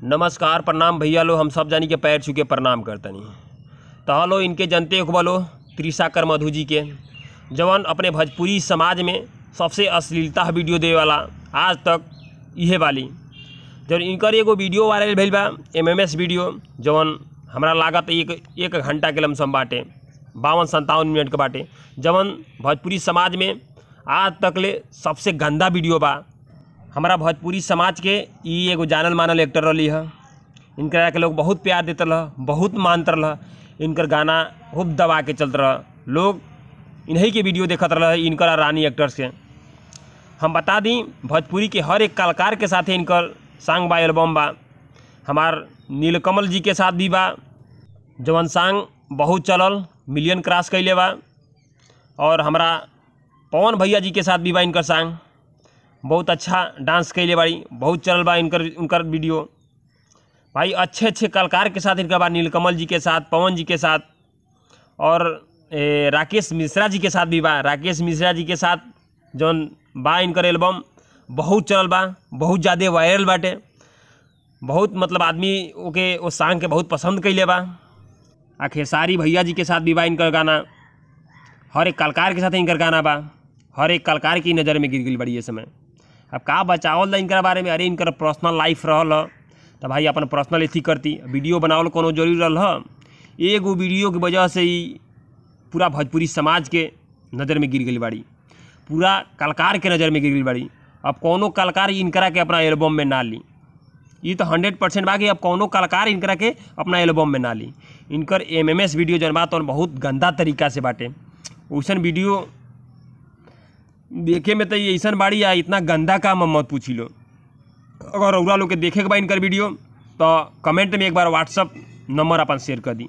नमस्कार प्रणाम भैया लो, हम सब जानी के पैर छू के प्रणाम करतनी। तो लो इनके जनते बलो त्रिषा मधु जी के, जवन अपने भोजपुरी समाज में सबसे अश्लीलता वीडियो दे वाला आज तक इहे वाली। जब इनकर एगो वीडियो वायरल भइल बा MMS video, जवन हमरा लागत एक घंटा के लमसम बाटे, 52-57 मिनट के बाटे, जवन भोजपुरी समाज में आज तक ले सबसे गंदा वीडियो बा। हमारा भोजपुरी समाज के ई एगो जानल मानल एक्टर रही है, इनकरा के लोग बहुत प्यार देते रह, बहुत मानते रह, इनकर गाना खूब दबा के चलते रह, लोग इन्हीं के वीडियो देखते रह, इनकर रानी एक्टर्स के। हम बता दी भोजपुरी के हर एक कलाकार के साथ इनकर सांग बा, एल्बम बा। हमार नीलकमल जी के साथ भी बा, जवन सांग बहुत चलल, मिलियन क्रॉस कैले बा। और हमारा पवन भैया जी के साथ भी बा इनकर सांग, बहुत अच्छा डांस कैले बाड़ी, बहुत चलल बा इनकर उनकर वीडियो। भाई अच्छे अच्छे कलाकार के साथ इनका बा, नीलकमल जी के साथ, पवन जी के साथ, और राकेश मिश्रा जी के साथ भी बा। राकेश मिश्रा जी के साथ जौन बा इनकर एल्बम बहुत चलल बा, बहुत ज़्यादा वायरल बाटे, बहुत मतलब आदमी ओके वो सांग के बहुत पसंद कैले बा। आ खेसारी भैया जी के साथ भी बा इनकर गाना, हर एक कलाकार के साथ इनकर गाना बा, हर एक कलाकार की नज़र में गिर गई बड़ी ये समय। अब का बचावल दा इनकर बारे में, अरे इनकर पर्सनल लाइफ रहल तो भाई अपन पर्सनल अथी करती, वीडियो बनावल कोनो जरूरी रहल। एगो वीडियो के वजह से ही पूरा भोजपुरी समाज के नज़र में गिर गई बाड़ी, पूरा कलाकार के नज़र में गिर गई बाड़ी। अब कोनो कलाकार इनकरा के अपना एल्बम में ना ली, ये तो 100% बा कि अब कोनो कलाकार इनकरा के अपना एल्बम में ना ली। इनकर MMS video जौन बा तो बहुत गंदा तरीका से बाटे, वैसन वीडियो देखे में तो ये ऐसा बाड़ी या इतना गंदा काम मत पूछी लो। अगर रउरा लोग के देखे के बा इनकर वीडियो तो कमेंट में एक बार व्हाट्सअप नंबर अपन शेयर कर दी,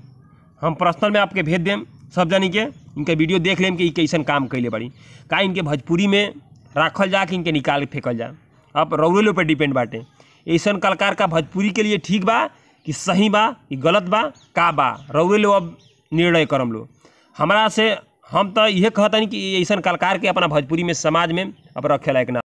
हम पर्सनल में आपके भेज देम सब जानी के, इनके वीडियो देख लेम कि कैसन काम कैले बाड़ी, का इनके भोजपुरी में राखल जा कि इनके निकाल फेंकल जा, अब रउरे लोग पर डिपेंड बाटे। ऐसा कलाकार का भोजपुरी के लिए ठीक बा कि सही बा कि गलत बा का बा, रउरे लोग अब निर्णय करम लो। हमरा से हम तो यह कहतनी कि ऐसा कलाकार के अपना भोजपुरी में समाज में अब रखे लायक ना।